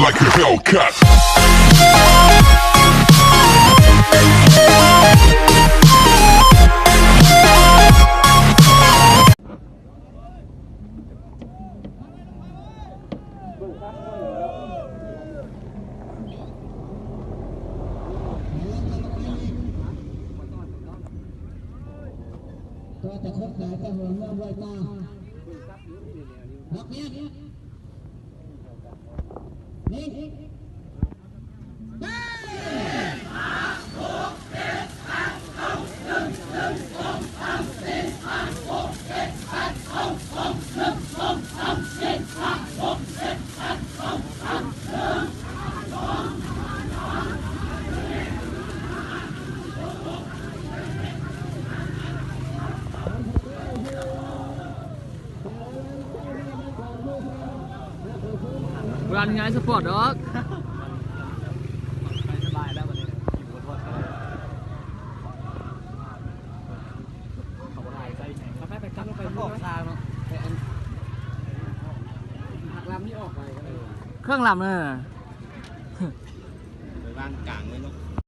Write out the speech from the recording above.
like a Hellcat. ຕົວຈະຄົບໄດ້ ແຕ່ຫົວເມືອງໄວຕາ ນັກຮຽນ ນີ້ ໄປ! ບໍ່ອະນຸຍາດສະປອດດອກ. ໄປສະບາຍແລ້ວບັດນີ້ ຢູ່ບໍ່ທອດກັນແລ້ວ. ເຂົາບໍ່ຖ່າຍໃສ່ ໄປ ໄປ ກັບລົງໄປ ອອກທາງເນາະ ໄປອັນ ຫັກລຳນີ້ອອກໄປ ເອີ ເຄື່ອງລຳເນາະ ໄປວາງກາງເລີຍເນາະ.